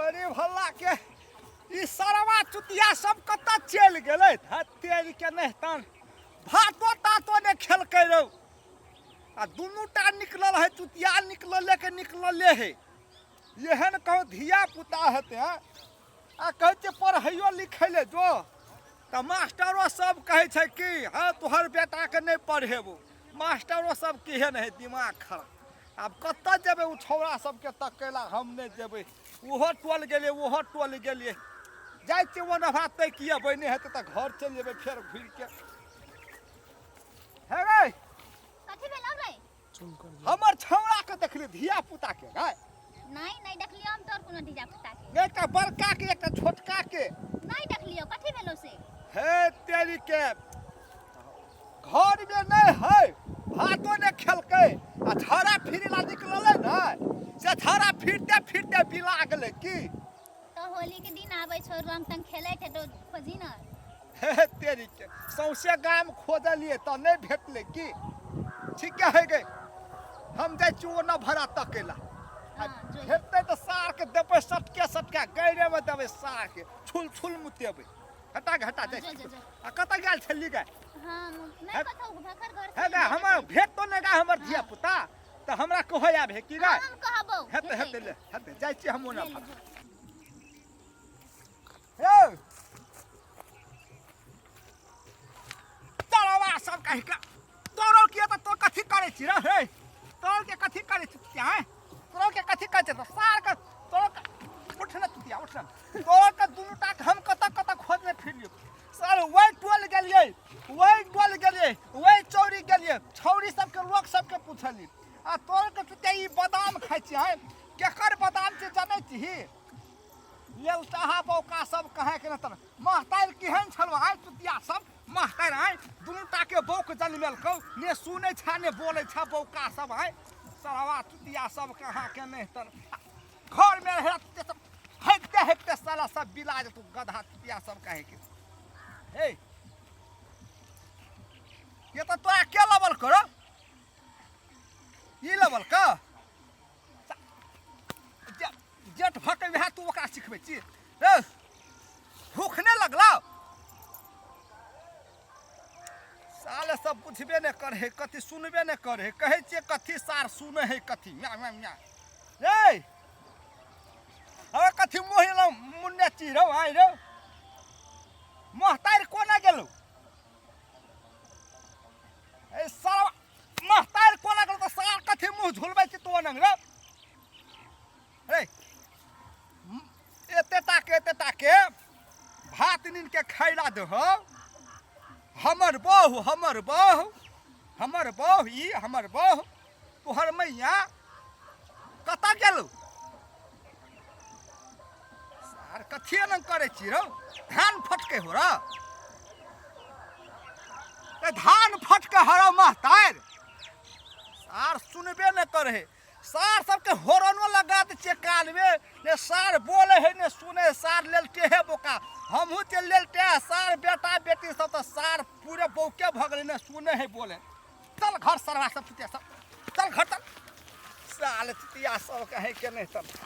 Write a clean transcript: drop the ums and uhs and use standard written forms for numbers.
तोरी भल्ला के ई सरवा चुतिया सब कतऽ चलि गेलै हत्तेरी के नहितन भातो तातो ने खेलकै रौ आ दुनू टा निकलल है चुतिया निकलले के निकलले है एहन कहूँ धिया पुता हेतै हँ? आ कहै छियै पढ़ैयो लिखै लए जो तऽ मास्टरो सब कहै छै कि हँ तोहर बेटाके नहि पढ़ेबौ मास्टरो सब केहन है दिमाग खराब आब कतऽ जेबै ओ छौड़ा सबके तकै ला हम नहि जेबै ओहो टोल गेलियै ओहो टोल गेलियै जाइ छियै ओना भात तै की अबै नहि हेतै तऽ घर चलि जेबै फेर घुरिके हे गै कथी भेलौ रे हमर छौड़ा के देखली धिया पुता के गै नहीं नहीं देखलियो हम तोर कोनो धिया पुता के एकटा बड़का के एकटा छोटका के नहीं देखलियो कथी भेलौ से हे तेरी के घर में नहीं है भातो ने खेलकै आ झड़ा फिरे ला निकललै ने से झड़ा फिरते फिरते बिला गेलै की तो होली के दिन आबै छौ रंग तंग खेलै के तो खोजी न हे तेरी के सौंसे गाम खोजलियै तऽ नहि भेटलै की ठीक है गे हम जाइ छी ओ न भरा तकेला हाँ, जो। भेटतै तऽ सारके देबै सटके सटके गैरेमे देबै सारके छुल छुल मुतेबै हटा के हटा जाइ जो, छी जो, जो। आ कतऽ गेल छली गे हम नहीं हे- कतौ भखर घर हे गे हमर भेटतो नहि गे हमर धिया पुता तऽ हमरा कहै आब हे की गे हम कहबौ हेतै हेतै ले हेतै जाइ छी हम ओना ले, ले, भरा जो। हे चलवा सब कहि के तोरो के तऽ तो कथी करै छी रे हे तोरो के कथी करै छी तुतिया हैं तोरो के कथी करै छी तऽ सार के तोरो के उठ न तुतिया उठ न तोरो के दुनू टा के हम कतऽ कतऽ खोजने फिरलियो सर वही टोल गेलियै वही टोल गेलियै वही चौरी गेलियै छौरी सबके लोक सबके पुछलियै आ तोरो के तुतिया ई बादाम खाइ छी हैं केकर बादाम छै जनै छीही लेलटाहा बौका सब कहे के न महतारि केहन छलो आइ चुतिया सब महतारि आइ दुनू टाके बौक जनमेलकौ ने सुनै छा ने बोलै छा बौका सब आइ सरवा चुतिया सब कहाँ के नहि तर घर में रहे चुतिया सब हेकते हेकते साला सब बिला जेतौ गधा चुतिया सब कहे के हे ये तो तोरा के लेवल करो ई लेवल का जेठ भऽ के वएह तू ओकरा सिखबै छी रे भूख नहि लगलौ साले सब बुझबे नहि करे है कथी सुनबे नहि करे है कहै छियै कथी सार सुनै है कथी म्या म्या म्या रे अरे कथी मोहि लौ मुन्ने छी रौ आइ रौ महतारि कोना गेलौ ए साला महतारि कोना गेलौ तऽ सार कथी मुँह झुलबै छी तू ओनंग रौ रे एते टाके एते टाके भात नीन के खैला दहो हमर बहु हमर बहु हमर बहु ई हमर बहु तोहर मैया कतऽ गेलौ सार कथी एना करै छी रौ धान फटके हो रौ ए धान फटके हरौ महतारि सार सुनबे नहि करे सार सबके होरनो लगा दै छियै कानमे ने सार बोले है ने सुने सार लेल टेहे बोका हमहूँ चलि लेल टेह सार बेटा बेटी सब तऽ सार पूरे बौके भऽ गेलै ने सुने है बोले चल घर सरवा सब चुतिया सब चल घर चल साल चुतिया सब कहे के नहीं चल हे।